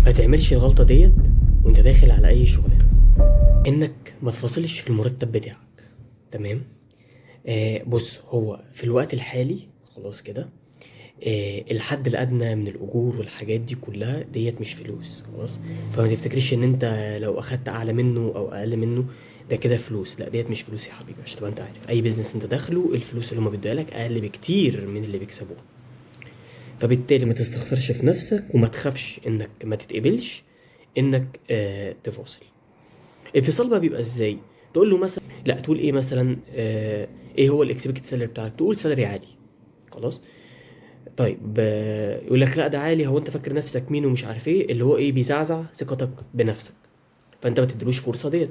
ما تعملش الغلطة ديت وانت داخل على اي شغلانه، انك ما تفاصلش في المرتب بتاعك. تمام. بص، هو في الوقت الحالي خلاص كده، الحد الادنى من الاجور والحاجات دي كلها ديت مش فلوس خلاص. فما تفتكرش ان انت لو اخدت اعلى منه او اقل منه ده كده فلوس، لا ديت مش فلوس يا حبيبي. عشان تبقى انت عارف، اي business انت داخله الفلوس اللي هما بيدوها لك اقل بكتير من اللي بيكسبوه. فبالتالي ما تستخسرش في نفسك وما تخافش انك ما تتقبلش، انك تفاصل. الانفصال بقى بيبقى ازاي؟ تقول له مثلا، لا تقول ايه مثلا، ايه هو ال expected salary بتاعك؟ تقول salary عالي خلاص. طيب يقول لك لا ده عالي، هو انت فاكر نفسك مين ومش عارف ايه، اللي هو ايه، بيزعزع ثقتك بنفسك. فانت ما تديلوش فرصة ديت.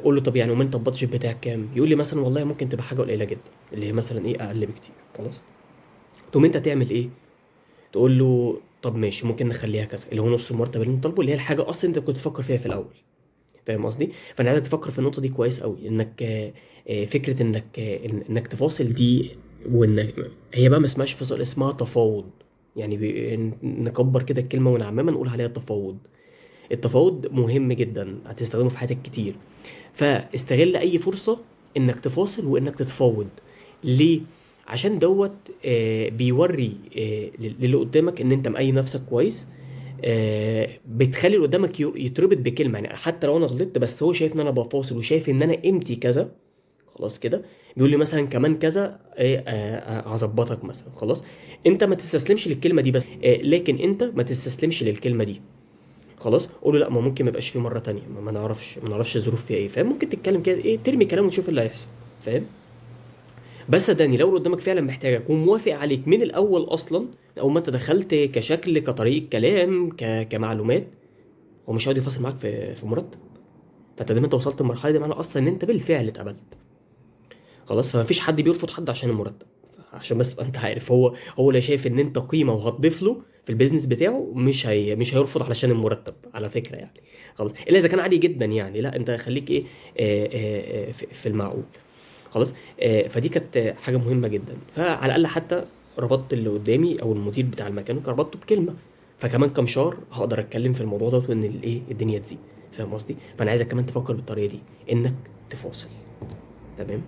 قول له طب يعني ومن، طب ال budget بتاعك كام؟ يقول لي مثلا والله ممكن تبقى حاجة قليله جدا، اللي هي مثلا ايه، اقل بكتير خلاص. تقوم انت تعمل ايه؟ تقول له طب ماشي، ممكن نخليها كذا، اللي هو نص المرتب اللي انت طالبه، اللي هي الحاجة اصلا انت كنت تفكر فيها في الاول. فاهم قصدي؟ فانا عايزك تفكر في النقطة دي كويس قوي، انك فكرة انك انك تفاصل دي، وان هي بقى ما اسمهاش فصل، اسمها تفاوض. يعني نكبر كده الكلمة ونعممها نقول عليها تفاوض. التفاوض مهم جدا، هتستخدمه في حياتك كتير. فاستغل اي فرصة انك تفاصل وانك تتفاوض. ليه؟ عشان دوت بيوري للي قدامك ان انت مقيم نفسك كويس. بتخلي اللي قدامك يتربط بكلمه، يعني حتى لو انا غلطت بس هو شايف ان انا بفاصل وشايف ان انا قيمتي كذا خلاص كده. بيقول لي مثلا كمان كذا إيه، هظبطك مثلا خلاص. انت ما تستسلمش للكلمة دي بس، لكن انت ما تستسلمش للكلمة دي خلاص. قول له لا، ما ممكن ما يبقاش في مرة تانية، ما نعرفش الظروف فيها ايه، فاهم؟ ممكن تتكلم كده، ايه، ترمي كلام وتشوف اللي هيحصل، فاهم؟ بس صدقني لو اللي قدامك فعلا محتاجك وموافق عليك من الاول اصلا، اول ما انت دخلت كشكل، كطريقه كلام، كمعلومات، هو مش هيقعد يفاصل معاك في مرتب. فانت دايما انت وصلت للمرحلة دي، معنى اصلا ان انت بالفعل اتقبلت خلاص. فما فيش حد بيرفض حد عشان المرتب، عشان بس تبقى انت عارف، هو اللي شايف ان انت قيمة وهتضيف له في ال business بتاعه، مش هيرفض علشان المرتب على فكرة يعني خلاص. الا اذا كان عادي جدا يعني، لا انت خليك ايه، في المعقول خلاص. فدي كانت حاجة مهمة جدا. فعلى الاقل حتى ربطت اللي قدامي او المدير بتاع المكان ربطته بكلمه، فكمان كام شهر هقدر اتكلم في الموضوع ده وان الايه الدنيا تزيد. فاهم قصدي؟ فانا عايزك كمان تفكر بالطريقة دي، انك تفاصل. تمام.